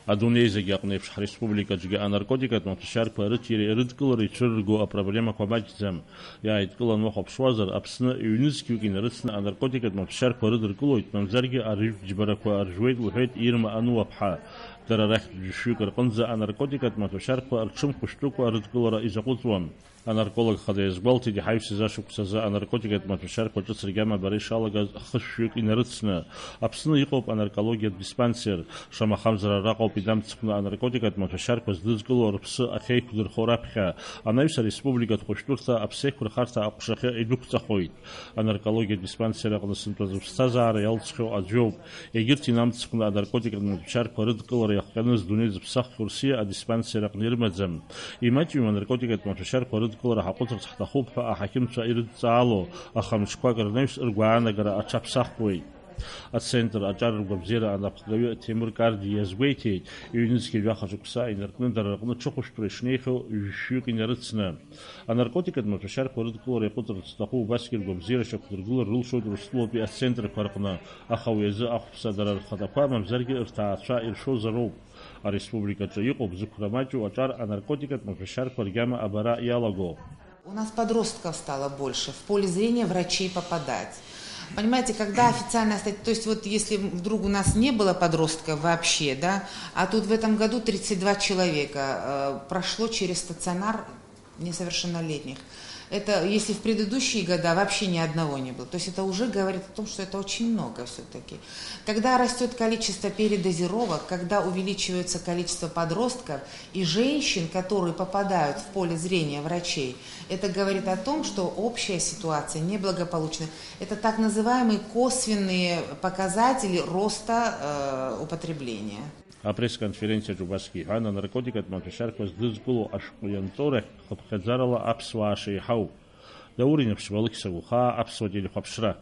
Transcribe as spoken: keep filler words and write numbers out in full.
Адунеи зегьы аҟны еиԥш, ҳреспубликаҿгьы анаркотикатә маҭәашьарқәа рыҭира-рыдкылара ицәырырго апроблемақәа маҷӡам. Иааидкыланы уахәаԥшуазар, Аԥсны ҩнызқьҩык инарыцны анаркотикатә маҭәашьарқәа рыдыркылоит, мамзаргьы арыжәтә џьбарақәа ржуеит, лҳәеит Ирма Ануаԥҳа. Дара рахьтә ҩышәҩык рҟынӡа анаркотикатә маҭәашьарқәа рҽымхәышәтәыкәа рыдкылара изаҟәыҵуан. Анарколог хада иазгәалҭеит, иҳаҩсыз ашықәсазы анаркотикатә маҭәашьарқәа ҿыц ргьама абара ишалагаз хышәҩык инарыцны. Аԥсны иҟоуп анаркологиатә диспансер, шамахамзар араҟоуп инамцхәны анаркотикатә маҭәашьарқәа здызкыло рыԥсы ахьеиқәдырхо раԥхьа. Анаҩс ареспубликатә хәышәтәырҭа аԥсеиқәырхарҭа аҟәшахьы идәықәҵахоит. Анаркологиатә диспансер аҟны сынтәа зыԥсҭазаара иалҵхьоу аӡәоуп. Егьырҭ инамцхәны анаркотикатә маҭәашьарқәа рыдкылара иахҟьаны здунеи зыԥсаххьоу рсиа адиспансер аҟны ирымаӡам. Имаҷҩым анаркотикатә маҭәашьарқәа рыдкылара ҳаҟәыҵырц ҳҭахуп ҳәа аҳақьымцәа ирыдҵаало, аха мҿқәак рнаҩс ргәаанагара аҽаԥсахуеит. Ацентр аҿар ргәабзиара анапхгаҩы Ҭемыр Карди иазгәеиҭеит, ҩнызқьи жәаха шықәса инаркны дара рҟны ҽыхәышәтәра ишнеихьоу ҩышәҩык инарыцны. Анаркотикатә маҭәашьарқәа рыдкылара иаҟәыҵырц зҭаху убасгьы ргәабзиара шьақәдыргылар рылшоит Урыстәылатәи ацентрқәа рҟны, аха уи азы ахәԥса дара рхаҭақәа, мамзаргьы рҭаацәа иршозароуп. Ареспубликаҿы иҟоуп зықәра маҷу аҿар анаркотикатә маҭәашьарқәа ргьама абара иалаго. У нас подростков стало больше, в поле зрения врачей попадать. Понимаете, когда официальная статья, то есть вот если вдруг у нас не было подростков вообще, да, а тут в этом году тридцать два человека э, прошло через стационар несовершеннолетних. Это если в предыдущие года вообще ни одного не было. То есть это уже говорит о том, что это очень много все-таки. Когда растет количество передозировок, когда увеличивается количество подростков и женщин, которые попадают в поле зрения врачей, это говорит о том, что общая ситуация неблагополучна. Это так называемые косвенные показатели роста э, употребления. Апресс-конференциаҿ убасгьы иҳәан, анаркотикатә маҭәашьарқәа здызкыло ашәҟәы ианҵоу рахьтә хыԥхьаӡарала аԥсуаа шеиҳау. Даур Инаԥшьба, Алықьса Гәхаа, Аԥсуа телехәаԥшра.